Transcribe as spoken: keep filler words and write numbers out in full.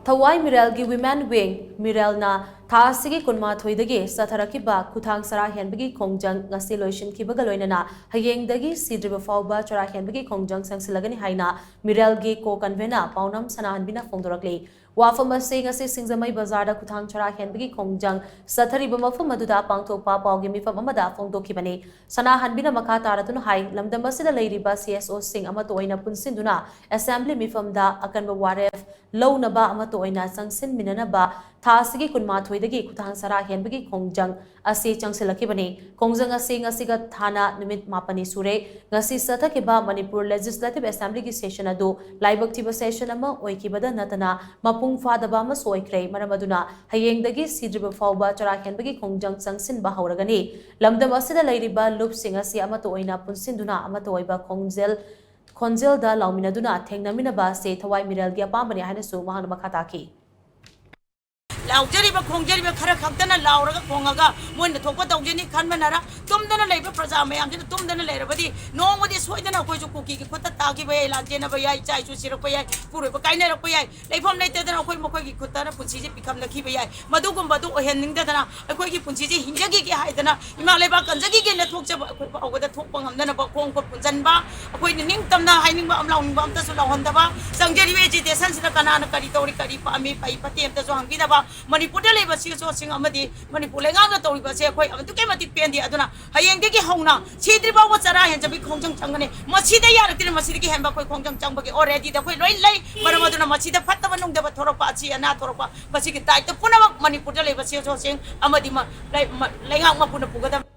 ꯊꯋꯥꯏ ꯃꯤꯔꯦꯜꯒꯤ Women Wing ꯃꯤꯔꯦꯜꯅ ꯊꯥ ꯑꯁꯤꯒꯤ ꯀꯨꯟꯃꯥꯊꯣꯏꯗꯒꯤ ꯆꯠꯊꯔꯛꯈꯤꯕ ꯈꯨꯊꯥꯡ ꯆꯔꯥ ꯍꯦꯟꯕꯒꯤ ꯈꯣꯡꯖꯪ ꯉꯁꯤ ꯂꯣꯏꯁꯤꯟꯈꯤꯕꯒ ꯂꯣꯏꯅꯅ ꯍꯌꯦꯡꯗꯒꯤ ꯁꯤꯗ꯭ꯔꯤꯕ ꯐꯥꯎꯕ ꯆꯔꯥ ꯍꯦꯟꯕꯒꯤ ꯈꯣꯡꯖꯪ ꯆꯪꯁꯤꯜꯂꯒꯅꯤ ꯍꯥꯏꯅ ꯃꯤꯔꯦꯜꯒꯤ co-convener ꯄꯥꯎꯅꯝ ꯁꯅꯥꯍꯟꯕꯤꯅ ꯐꯣꯡꯗꯣꯔꯛꯂꯤ꯫ ꯋꯥꯐꯝ ꯑꯁꯤ ꯉꯁꯤ ꯁꯤꯡꯖꯃꯩ ꯕꯖꯥꯔꯗ ꯈꯨꯊꯥꯡ ꯆꯔꯥ ꯍꯦꯟꯕꯒꯤ ꯈꯣꯡꯖꯪ ꯆꯠꯊꯔꯤꯕ ꯃꯐꯝ ꯑꯗꯨꯗ ꯄꯥꯡꯊꯣꯛꯄ ꯄꯥꯎꯒꯤ ꯃꯤꯐꯝ ꯑꯃꯗ ꯐꯣꯡꯗꯣꯛꯈꯤꯕꯅꯤ꯫ ꯁꯅꯥꯍꯟꯕꯤꯅ ꯃꯈꯥ ꯇꯥꯔꯗꯨꯅ ꯍꯥꯏ, ꯂꯝꯗꯝ ꯑꯁꯤꯗ ꯂꯩꯔꯤꯕ CSOꯁꯤꯡ ꯑꯃꯠꯇ ꯑꯣꯏꯅ ꯄꯨꯟꯁꯤꯟꯗꯨꯅ assembly ꯃꯤꯐꯝꯗ ꯑꯀꯟꯕ ꯋꯥꯔꯦꯞ ꯂꯧꯅꯕ ꯑꯃꯠꯇ ꯑꯣꯏꯅ ꯆꯪꯁꯤꯟꯃꯤꯟꯅꯅꯕ ꯊꯥ ꯑꯁꯤꯒꯤ ꯀꯨꯟꯃꯥꯊꯣꯏꯗꯒꯤ ꯈꯨꯊꯥꯡ ꯆꯔꯥ ꯍꯦꯟꯕꯒꯤ ꯈꯣꯡꯖꯪ ꯑꯁꯤ ꯆꯪꯁꯤꯜꯂꯛꯈꯤꯕꯅꯤ꯫ ꯈꯣꯡꯖꯪ ꯑꯁꯤ ꯉꯁꯤꯒ ꯊꯥꯅ ꯅꯨꯃꯤꯠ ꯃꯥꯄꯟꯅꯤ ꯁꯨꯔꯦ꯫ ꯉꯁꯤ ꯆꯠꯊꯈꯤꯕ ꯃꯅꯤꯄꯨꯔ Legislative Assemblyꯒꯤ session ꯑꯗꯨ ꯂꯥꯏꯕꯛ ꯊꯤꯕ session ꯑꯃ ꯑꯣꯏꯈꯤꯕꯗ ꯅꯠꯇꯅ ꯃꯄꯨꯡ ꯐꯥꯗꯕ ꯑꯃꯁꯨ ꯑꯣꯏꯈ꯭ꯔꯦ꯫ ꯃꯔꯝ ꯑꯗꯨꯅ ꯍꯌꯦꯡꯗꯒꯤ ꯁꯤꯗ꯭ꯔꯤꯕ ꯐꯥꯎꯕ ꯆꯔꯥ ꯍꯦꯟꯕꯒꯤ ꯈꯣꯡꯖꯪ ꯆꯪꯁꯤꯟꯕ ꯍꯧꯔꯒꯅꯤ꯫ ꯂꯝꯗꯝ ꯑꯁꯤꯗ ꯂꯩꯔꯤꯕ ꯂꯨꯞꯁꯤꯡ ꯑꯁꯤ ꯑꯃꯠꯇ ꯑꯣꯏꯅ ꯄꯨꯟꯁꯤꯟꯗꯨꯅ ꯑꯃꯠꯇ ꯑꯣꯏꯕ ꯈꯣꯡꯖꯦꯜ ꯈꯣꯟꯖꯦꯜꯗ ꯂꯥꯎꯃꯤꯟꯅꯗꯨꯅ ꯊꯦꯡꯅꯃꯤꯟꯅꯕ ꯑꯁꯤ ꯊꯋꯥꯏ ꯃꯤꯔꯦꯜꯒꯤ ꯑꯄꯥꯝꯕꯅꯤ ꯍꯥꯏꯅꯁꯨ ꯃꯍꯥꯛꯅ ꯃꯈꯥ ꯇꯥꯈꯤ꯫ ꯂꯥꯎꯖꯔꯤꯕ ꯈꯣꯡꯖꯔꯤꯕ ꯈꯔ ꯈꯛꯇꯅ ꯂꯥꯎꯔꯒ ꯈꯣꯡꯉꯒ ꯃꯣꯏꯅ ꯊꯣꯛꯄ ꯇꯧꯖꯅꯤ ꯈꯟꯕꯅꯔ ꯇꯨꯝꯗꯅ ꯂꯩꯕ ꯄ꯭ꯔꯖꯥ ꯃꯌꯥꯝꯁꯤꯅ ꯇꯨꯝꯗꯅ ꯂꯩꯔꯕꯗꯤ ꯅꯣꯡꯃꯗꯤ ꯁꯣꯏꯗꯅ ꯑꯩꯈꯣꯏꯁꯨ ꯀꯨꯀꯤꯒꯤ ꯈꯨꯠꯇ ꯇꯥꯈꯤꯕ ꯌꯥꯏ, ꯂꯥꯟꯖꯦꯟꯅꯕ ꯌꯥꯏ, ꯏꯆꯥ ꯏꯁꯨ ꯁꯤꯔꯛꯄ ꯌꯥꯏ, ꯏꯄꯨꯔꯣꯏꯕ ꯀꯥꯏꯅꯔꯛꯄ ꯌꯥꯏ, ꯂꯩꯐꯝ ꯂꯩꯇꯗꯅ ꯑꯩꯈꯣꯏ ꯃꯈꯣꯏꯒꯤ ꯈꯨꯠꯇꯅ ꯄꯨꯟꯁꯤꯁꯦ ꯄꯤꯈꯝꯅꯈꯤꯕ ꯌꯥꯏ꯫ ꯃꯗꯨꯒꯨꯝꯕꯗꯨ ꯑꯣꯏꯍꯟꯅꯤꯡꯗꯗꯅ ꯑꯩꯈꯣꯏꯒꯤ ꯄꯨꯟꯁꯤꯁꯦ ꯍꯤꯡꯖꯈꯤꯒꯦ ꯍꯥꯏꯗꯅ ꯏꯃꯥ ꯂꯩꯕꯥꯛ ꯀꯟꯖꯈꯤꯒꯦꯅ ꯊꯣꯛꯆꯕ ꯑꯩꯈꯣꯏ ꯐꯥꯎꯕꯗ ꯊꯣꯛꯄ ꯉꯝꯅꯅꯕ ꯈꯣꯡ ꯈꯨꯠ ꯄꯨꯟꯁꯤꯟꯕ, ꯑꯩꯈꯣꯏꯅ ꯅꯤꯡꯇꯝꯅ ꯍꯥꯏꯅꯤꯡꯕ ꯑꯃ ꯂꯥꯎꯅꯤꯡꯕ ꯑꯝꯇꯁꯨ ꯂꯥꯎꯍꯟꯗꯕ, ꯆꯪꯖꯔꯤꯕ agitationꯁꯤꯗ ꯀꯅꯥꯅ ꯀꯔꯤ ꯇꯧꯔꯤ, ꯀꯔꯤ ꯄꯥꯝꯃꯤ, ꯐꯩ ꯐꯠꯇꯦ ꯑꯝꯇꯁꯨ ꯍꯪꯕꯤꯗꯕ, ꯃꯅꯤꯄꯨꯔꯗ ꯂꯩꯕ CSOꯁꯤꯡ ꯑꯃꯗꯤ ꯃꯅꯤꯄꯨꯔ ꯂꯩꯉꯥꯛꯅ ꯇꯧꯔꯤꯕ ꯑꯁꯦ ꯑꯩꯈꯣꯏ ꯑꯗꯨꯛꯀꯤ ꯃꯇꯤꯛ ꯄꯦꯟꯗꯦ꯫ ꯑꯗꯨꯅ ꯍꯌꯦꯡꯗꯒꯤ ꯍꯧꯅ ꯁꯤꯗ꯭ꯔꯤ ꯐꯥꯎꯕ ꯆꯔꯥ ꯍꯦꯟꯖꯕꯒꯤ ꯈꯣꯡꯖꯪ ꯆꯪꯒꯅꯤ꯫ ꯃꯁꯤꯗ ꯌꯥꯔꯛꯇ꯭ꯔꯦ, ꯃꯁꯤꯗꯒꯤ ꯍꯦꯟꯕ ꯑꯩꯈꯣꯏ ꯈꯣꯡꯖꯪ ꯆꯪꯕꯒꯤ alreadyꯗ ꯑꯩꯈꯣꯏ ꯂꯣꯏ ꯂꯩ꯫ ꯃꯔꯝ ꯑꯗꯨꯅ ꯃꯁꯤꯗ ꯐꯠꯇꯕ ꯅꯨꯡꯗꯕ ꯊꯣꯔꯛꯄ, ꯑꯆꯤ ꯑꯅꯥ ꯊꯣꯔꯛꯄ, ꯃꯁꯤꯒꯤ ꯗꯥꯏꯇ ꯄꯨꯝꯅꯃꯛ ꯃꯅꯤꯄꯨꯔꯗ ꯂꯩꯕ CSOꯁꯤꯡ ꯑꯃꯗꯤ ꯃ-, ꯂꯩ-, ꯃ-, ꯂꯩꯉꯥꯛ ꯃꯄꯨꯅ ꯄꯨꯒꯗꯕꯅꯤ꯫